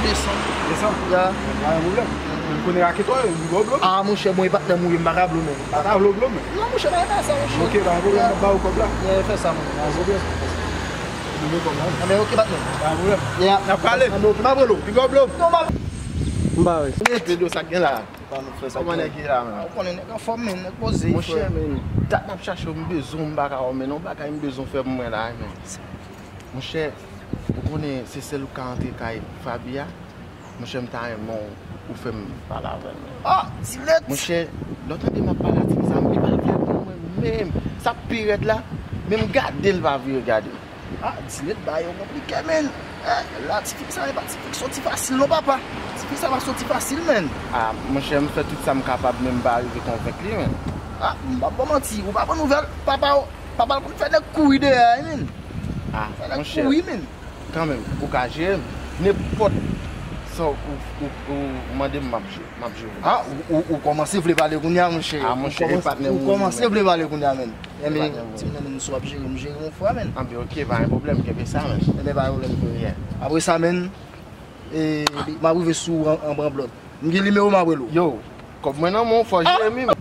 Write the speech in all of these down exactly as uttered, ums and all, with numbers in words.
Desann. Desann? Ya. Pa gen pwoblèm. Men m konnen raketò yo, m ba w blo. Ah, monchè, bon, e patnè m ou ye, m pa ka blo, men. Pa ka blo, blo, men. Non, monchè, pa gen sa, monchè. Ok, pa gen pwoblèm, m ap ba w kòb la. Ya, fè sa, monchè. Pa gen pwoblèm. Nou gen kòb la. Ah, men ok, patnè. Pa gen pwoblèm. Ya. N ap pale. Ah, men ok, m ap rele w. Big up, blo. Non, m ap M pa wè. Mete do sa k gen la. Kòman nèg ye la, men? Ou konnen nèg anfòm, men, nèg poze, frè. Monchè, men, dat m ap chache w, m bezwen w, m pa ka wè w, men, yon bagay m bezwen w fè pou mwen la, men. Monchè, ou konnen se sèl ou ka antre kay Faby a? Monchè, m ta renmen w, ou fè m pale avè l, men. Ah, Dilèt! Monchè, lè w tande m ap pale a tifi sa, m li pa vle pou mwen menm. Sa pi rèd la, men m gade l pa vle gade m. Ah, Dilèt, bagay yo konplike, men. Eh, la, tifi sa, e pa tifi k soti fasil, non, papa. Tifi sa pa soti fasil, men. Ah, monchè, m fè tout sa m kapab, men m pa rive konvenk li, men. Ah, m p ap ba w manti, ou pa pran nouvèl papa w. Papa l konn fè nèg kouri dèyè, men. Ah, monchè. Fè nèg kouri, men. Kanmenm, ou ka jere m. Nenpòt sa ou, ou, ou mande m, m ap jere, m ap jere. Ah, ou, ou, ou kòmanse vle pale kounye a, monchè. Ah, monchè, e patnè m ou ye, men. Ou kòmanse vle pale kounye a, men. Enben, ti moun nan, menm si w ap jere m, jere m yon fwa, men. Anben, ok, pa gen pwoblèm, kenbe sa, men. Enben, pa gen pwoblèm, frè. Yeah. Apre sa, men, e, m ap rive sou ou an, an pran blòd. M gen nimewo w, m ap rele w. Yo, kòb mwen nan men w, fò w jere m, wi, men.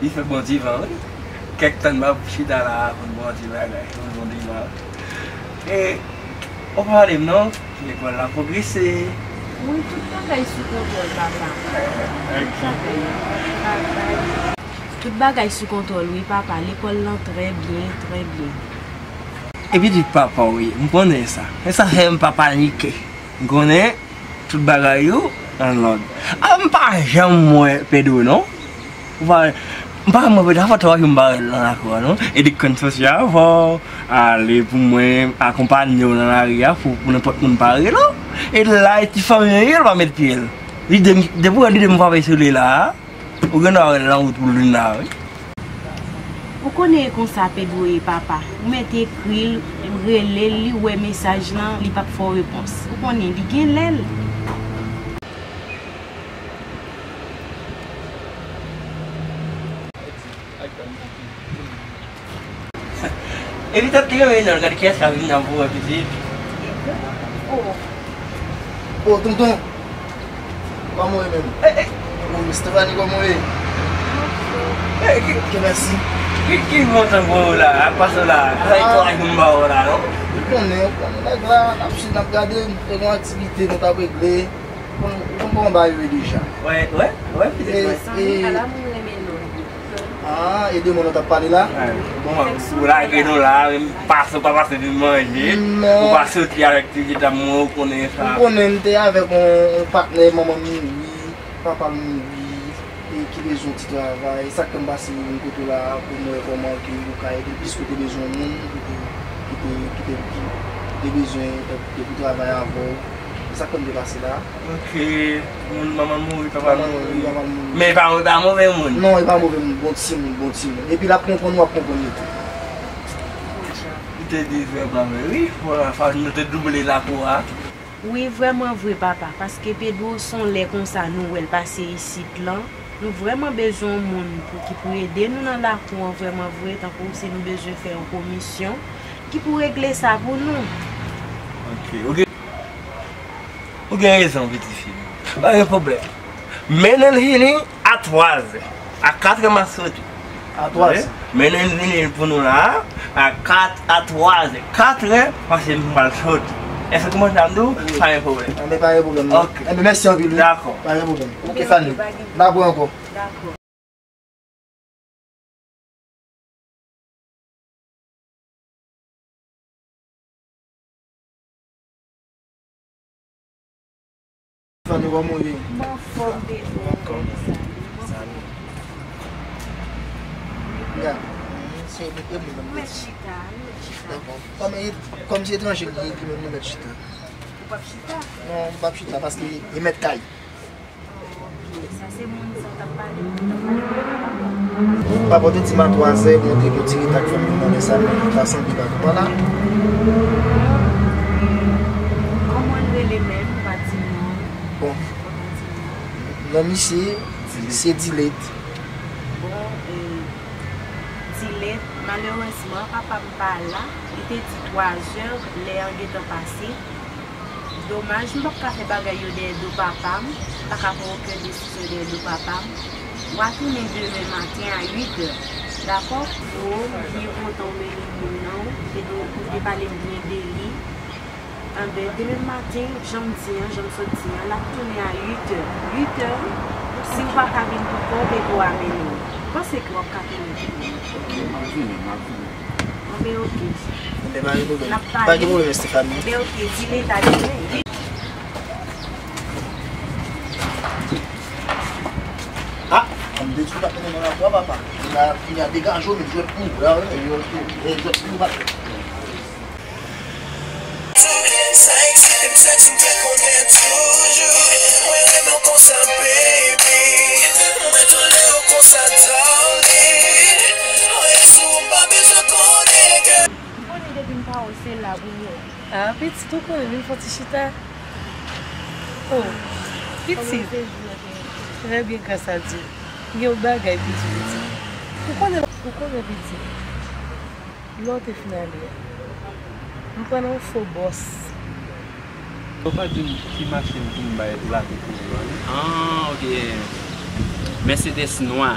Li fè bon ti van, wi. Kèk tan m ap chita la pou m bon ti bagay, pou m bon ti van. E, ou pa pale m non, lekòl la pwogrese. Wi, tout bagay sou kontwòl, papa. Tout bagay, tout bagay sou kontwòl, wi, papa. Lekòl lan trè byen, trè byen. Epi di papa w ye, m konnen sa. E sa fè m pa panike. M konnen tout bagay yo an lòd. A, m pa janm wè Pedro non. Ou pa, m pa janm wè Pedro, a fò twa jou m pa wè l nan lakou a non. E di konn sòsyè avè w, ale pou mwen akonpanye w nan lari a pou, pou nenpòt moun pa rele w. E la, e ti fanmi an ye, l pa met pye l. Li di m, depi w wè li di m frape sou li la a. Ou gen dwa wè l nan wout pou l vin la, wi. Ou konnen e konsa Pedro ye, papa. Ou mèt ekri l, rele l, li wè mesaj lan, li p ap fè w repons. Ou konnen, li gen lè l. Epi tèt li renmen nan, gade kiyès k ap vin nan pou wè pitit. Oh. Oh, tonton. Kòman w ye menm? Eh, eh. Oh, Stephanie, kòman w ye? Eh, ki, ok, mèsi. Ki, ki bon tan pou ou la, ak pase w la? Sa e twa jou m pa wè w la, non? Ou konnen, ou konnen nèg la, n ap swiv, n ap gade, nou te gen yon aktivite nou t ap regle. Ou konn, ou konn kòman bagay yo ye deja. Wè, wè, wè, pitit, wè. Zanmi, ala moun renmen non. Ah, e de moun nou t ap pale la? Bon, ou lage nou la, menm pase ou pa pase vin manje, ou pa soti avèk ti dam mwen, ou konnen sa. Ou konnen m te avèk yon, yon patnè, manman m mouri, papa m mouri, e ki bezwen yon ti travay. Sa k fè m pase vin kote w la pou m wè kòman ke ou ka ede l, piske w te bezwen yon moun ki te, ki te, ki te, ki te bezwen, ki te pou travay avè w. E sa k fè m te pase la. Ok, moun manman l mouri, papa l mouri. Manman l mouri, papa l mouri. Men e pa, e pa move moun. Non, e pa move moun, bon timoun, bon timoun. Epi l ap konprann ou, w ap konprann li tou. M te di frè pa m, wi, fò, fò nou te double lakou a. Wi, vrèman vre, papa, paske Pedro, se yon lè konsa nou wè l pase isit lan. Nou vrèman bezwen yon moun pou, ki pou ede nou nan lakou an, vrèman vre, tankou si nou bezwen fè yon komisyon, ki pou regle sa pou nou. Ok, ok. Ou gen rezon, pitit fi m. Pa gen pwoblèm. Mennen l vini a twazè. A katrè m ap soti. A twazè. Mennen l vini pou nou la a kat, a twazè. Katrè, paske m pral soti. Èske w konprann sa m di w? Wi. Pa gen pwoblèm. Enben, pa gen pwoblèm, non. Ok. Enben, mèsi anpil, wi. Dakò. Pa gen pwoblèm. Ok, Fanny. N ap wè ankò. Dakò. Fanny, kòman w ye? M anfòm, Pedro. Kòman? Salut. Ya. Se mete moun nan. Mèt chita, mèt chita. Dakò. Kòm e, kòm se etranje, li, li menm li mèt chita. Ou p ap chita? Non, m p ap chita paske e mèt kay. Sa se moun sa w t ap pale, w t ap pale. Papa w te di m a twazè, bon, te gen yon ti reta k fè m vin nan lè sa, men ta sanble pa tou pa la. Kòman l rele menm, ou pa di non? Bon. Ou pa di non. Non, misye, se Dilèt. Bon, e, Dilèt, malè Malerezman, papa m pa la. Li te di twazè, lè an gentan pase. Domaj, m p ap ka fè bagay yo dèyè do papa m. M pa ka pran okenn desizyon dèyè do papa m. W a tounen demen maten a uit è. Dakò? O, m byen kontan w mennen moun nan. Ou te, ou te pale m byen de li. Anben, demen maten, jan m di an, jan m sot di an, l ap tounen a uit è. Uit è, si w pa ka vin pou kò w, Bego a mennen w. Panse ke w ap ka tounen pou kò w. Ok, m ap vini, m ap vini. Anben, ok. Anben, pa gen pwoblèm. N ap pale. Pa gen pwoblèm, Estefani. Anben, ok, di leta demen. Ah, m te di w pa mennen nan lapwa, papa. Vin a, vin a degaje w, men jwèt pou ou, la, wi. Ok. E jwèt pou ou, papa. Ou konnen depi m pa wè w, se la pou m wè w. Ah, pitit, ou konnen, vin fè yon ti chita. Oh, pitit. Trè byen, gras a Dye. Gen yon bagay, pitit, pitit. Ou konnen, ou konnen, pitit. Lè w te fin ale a, m pran nan yon fo bòs. Ou pa di m ki machin pou m bay lave pou ou an, non? Ah, ok. Mercedes nwa.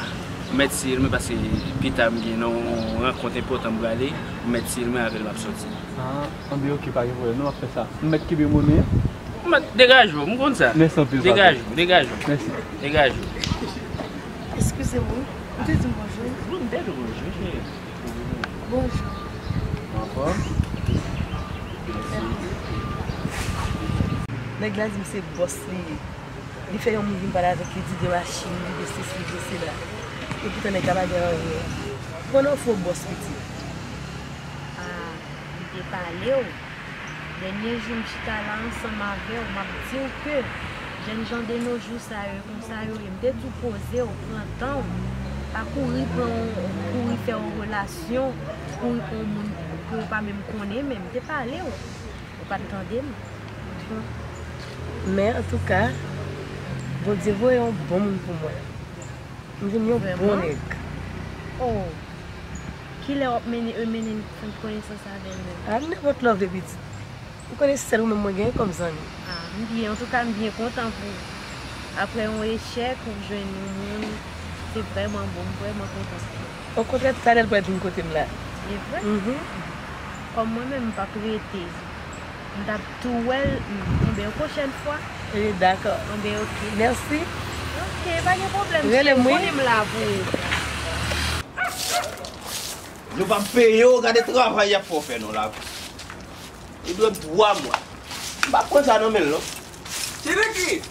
Ou mèt siye l mwen paske pita m gen yon rankont enpòtan m prale. Ou mèt siye l mwen, avè l m ap sòti. Ah, anben, ok, pa gen pwoblèm. Non, m ap fè sa. M mèt kenbe monnen an? Ou mèt degaje w, m konn sa. Mèsi anpil, patwon. Degaje w, degaje w. Mèsi. Degaje w. Eskize m, wi. Ou te di m bonjou? Wi, m te di w bonjou, cheri. Bonjou. Anfòm? Nèg la di m se bòs li ye. Li fè yon moun vin pale avèk li, li di de machin, li de sesi, li de sela. Epoutan nèg la pa gen anyen. Pran nan fo bòs, pitit. Ah, li te pale w. Dènye jou m chita la ansanm avè w, m ap di w ke jènjan de nos jours sa yo, konsa yo ye. M te di w poze w, pran tan w. Pa kouri pran yon, kouri fè yon relasyon, kouri pran yon moun ke w pa menm konnen menm. M te pale w, ou pa t tande m. Men antouka, Bondye voye yon bon moun pou mwen. M vin yon bon nèg. Oh. Kilè w ap mennen, e, mennen fè konesans avè l menm? A, nenpòt lè w vle, pitit. Ou konnen se sèl ou menm mwen genyen kòm zanmi. Ah, m byen, antouka, m byen kontan pou ou. Aprè yon echèk, ou jwenn yon moun, se vrèman bon, m vrèman kontan pou ou. Okontrè, talè l pral vin kote m la. E vre? Mhm. Kòm mwen menm, m p ap rete. M t ap tou wè l, m, anben, yon pwochèn fwa. E, dakò. Anben, ok. Mèsi. Ok, pa gen pwoblèm, cheri. Rele m, wi. Konnen m la pou ou. Nou p ap peye w, gade travay y ap fè w fè non la. Li dwe m twa mwa. M p ap pran sa nan men l non. Chiriki!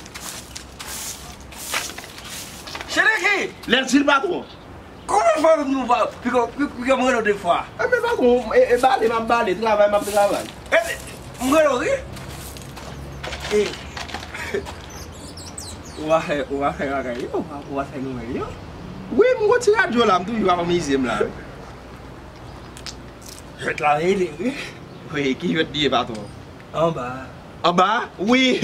Chiriki! Lè di l patwon. Kòman fè nou pa piko, piko, piko m rele w de fwa? Enben patwon, e, e bale m ap bale, travay m ap travay. E, m rele w wi. E, ou pa fè, ou pa fè bagay yo, ou pa fè nouvèl yo. Wi, m gon ti radyo la, m toujou ap amize m la. Jwèt la rele wi. Wi, ki jwèt li ye patwon? Anba. Anba? Wi.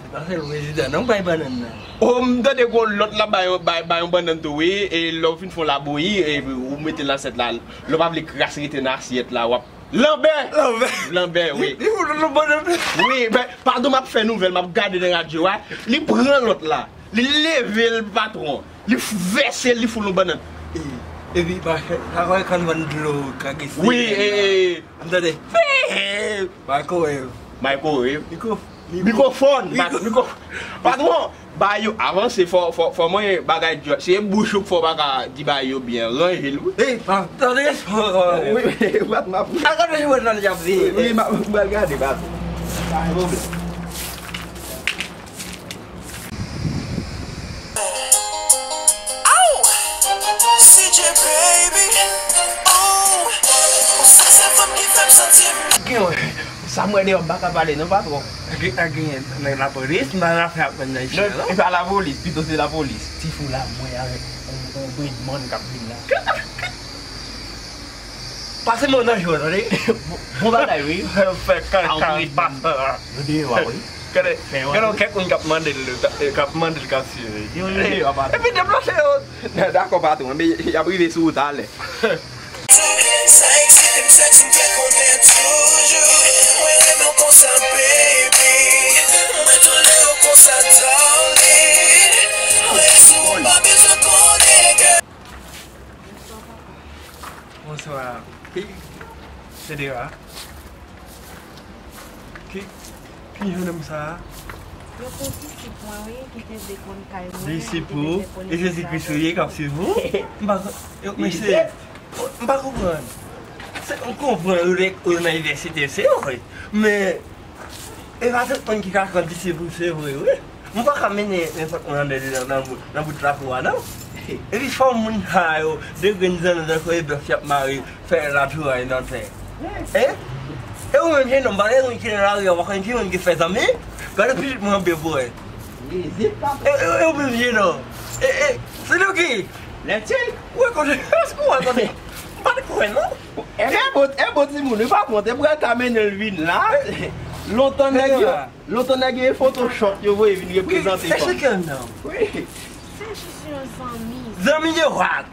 Se pa sèl prezidan non k bay bannann nan. O, m tande gon lòt la bay, bay, bay yon bannann tou wi. E lè w fin fè yon labouyi, e ou mete l nan asyèt la. Lè w pa vle kras rete nan asyèt la, w ap. Lanbè! Lanbè! Lanbè, wi. Li, li fout yon lòt bannann. Wi, men, padon, m ap fè nouvèl, m ap gade nan radyo a. Li pran lòt la. Li leve l, patwon. Li vèse l, li fout l yon bannann. E, epi, pa, pa wè k ap vann dlo, kake. Wi, e, e. M tande. Microwave. Microwave. Mikwo, mi- Mikwofòn. Mikwo- Mikwo- Patwon, ba yo avanse, fò, fò, fò mwen bagay djòl. Se bouch ou k fè w pa ka di ba yo byen. Ranje l, wi. Ey, pa, tande, wi, wi, patwon, m ap. A gade jwèt nan li ap veye. Wi, m ap, m pral gade, patwon. Pa gen pwoblèm. Ow! C J baby. Oh! Ou se sèl fanm ki fè m santi m. Gen, sa m wè deyò m pa ka pale non, patwon. Gen, gen, nan lapolis, nan afè ap nan ichi non, non? E pa lapolis, pito se lapolis. Ti fou la, mwen avèk yon, yon bredman k ap vin la. Pase mwen nan jwèt, tande. Bon, bon bagay, wi. Fè kaka pasa. Yo deyò a, wi. Gade, gade yon kèk moun k ap mande l, k ap mande l k ap swiv li. Yo deyò a, patwon. Epi deplase yo. Dakò, patwon, men y ap rive sou ou talè. Sa eksite m, sèks m fè konnen toujou. Mwen renmen w konsa, baby. Mwen tounen w konsa, darling. Mwen sou w, m pa bezwen konnen, girl. Bonswa. Ki? Se Dera. Ki, ki jennonm sa a? Yo pou disip mwen, wi, ki te vle konn kay mwen, ki te vle fè konesans avèk mwen. Disip ou? E Jezi Kris ou ye k ap swiv ou? M pa, yo, mesye, m pa konprann. Se, m konprann ou nan inivèsite, se vre. Men, e pa tout moun ki ka pran disip ou, se vre, wi. M pa ka mennen nenpòt moun anndan nan, nan bout, nan bout lakou a, non. Epi fò moun sa yo, de grenn zanno tankou e bèf y ap mare, fè latouray nan tè. Hein? E ou menm jennonm, pa gen moun ki nan lari a, ou pa konn ki moun ki fè zanmi? Gade pitit mwen anpil pou wè. E, e, e ou menm jennonm? E, e, se nou ki? Lètil? Ou wè kote, èske ou wè kote? M pa t kwè, non. E bon, e bon timoun, wi, pa kont, e pral ka mennen l vin la. Lontan nèg yo, lontan nèg yo e Photoshop yo voye vin reprezante fanm. Wi, e se kè nan. Wi. Se jis yon zanmi. Zanmi de what?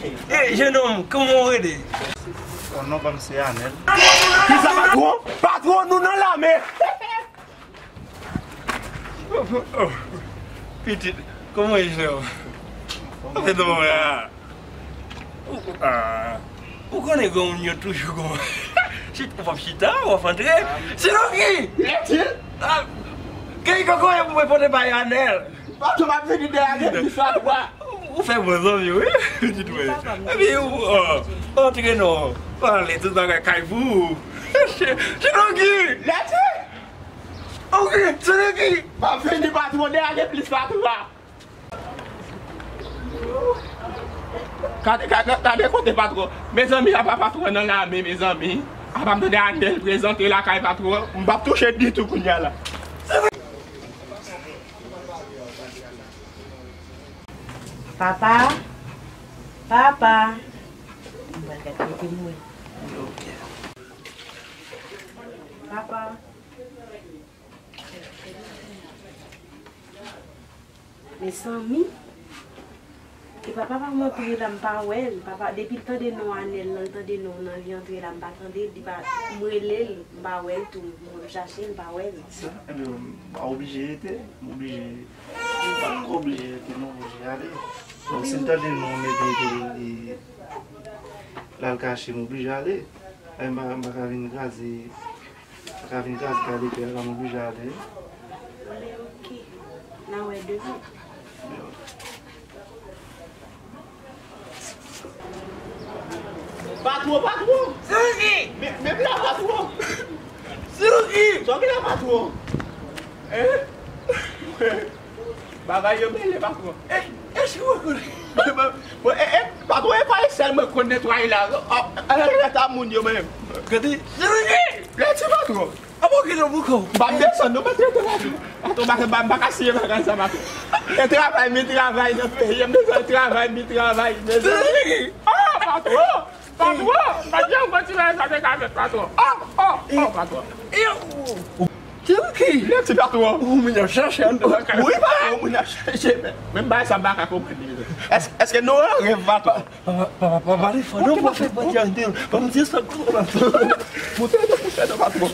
E, jennonm, kòman w rele? O non, pa m se Anèl. Kisa, patwon? Patwon, nou nan lame! Pitit, kòman w ye, frè m? Anfèt, non, a. Ou, a, ou konnen granmoun yo toujou konn. Chit, ou p ap chita, w ap antre. Sinon ki? Lètil! A, gen kokoye pou mwen pote bay Anèl. Patwon, m ap vini dèyè depi sa twa. Ou fè bon zanmi, wi, pitit mwen. Epi ou, o, antre non. Pale, tout bagay kay pou ou. Sinon ki? Lètil! Ok, se li ki? M ap vini, patwon, dèyè plis patwon. Gade, gade, gade kote patwon. Mezanmi, apa patwon nan lame, mezanmi. Apa m tande Anèl prezante lakay patwon. M p ap touche ditou kounye a la. Papa, papa. M pral gad kote m wè. Papa. Mezanmi. E papa pa m antre la, m pa wè l. Papa, depi l tande non Anèl lan, l tande non nan, li antre la, m pa tande l, li pa, m rele l, m pa wè l tou. M chache l, m pa wè l. Sa, ebyen, m pa oblije rete, m oblije, m pa t oblije rete non, m oblije ale. Donk, si m tande non, mete, e, l al kache, m oblije ale. Ebyen, m pa, m pa ka vin kraze. Sa ka vin kraze kay de pè a, m oblije ale. Enben, oke. N a wè demen. Patwon, patwon! Sirouki! Men, men la, patwon! Sirouki! Sa w gen la, patwon? Hein? Bagay yo mele, patwon. E, èske ou rekonèt? Bon, e, e, patwon, e pa e sèl mwen konn netwaye la. A, a, a, a, ta moun yo menm. Gade, Jeremi! Lèti, patwon. A bon, gen yon boukan. M p ap desann, non, mèt rete la tou. Patwon, m pa, m pa, m pa ka siye bagay sa, patwon. E travay, mi travay nan peyi, m bezwen travay, mi travay, mezanmi. Jeremi! Ah, patwon! Patwon, pa t janm kontinye sa te ka fèt, patwon. Oh, oh, oh, patwon. Jeremi! Lèti, patwon. Ou moun ap chache anndan lakay. Wi, patwon, moun ap chache, men. Menm bagay sa, m pa ka konprann li. Èske, èske nou an rèv, patwon? Papa, papa, papa, pale fò, non, pa fè bandi anndan. Pa m di sa, kou, patwon. Moute, moute, non, patwon.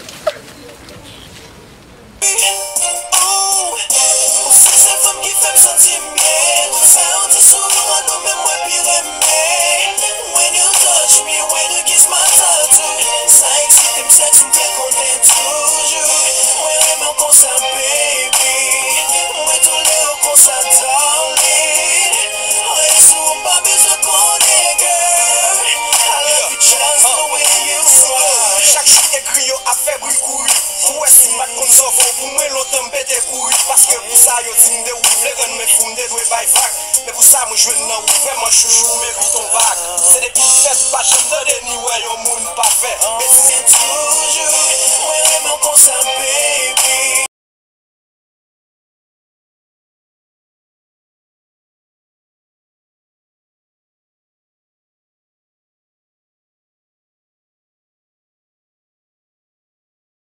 Ou se sèl fanm ki fè m santi m byen. Ou fè yon ti souri, mwen menm mwen pi renmen. When you touch me, when you kiss my tattoo. Sa eksite m, sèks m fè konnen toujou. Mwen renmen w konsa, baby. Mwen tounen w konsa, darling. Anyen sou ou m pa bezwen konnen, girl. I love you just the way you are. Chak jou egri yo ap fè bri kouri. Pou wè si m pa t konn sòvè w pou mwen lontan m pete kouri. Paske pou sa yo di m de ou vle rann mwen fou, m te dwe bay vag. Men pou sa mwen jwenn nan ou vrèman chouchou, ou merit on vag. Se depi m fèt, m pa janm tande ni wè yon moun pafè. Men si se toujou, mwen renmen w konsa, baby.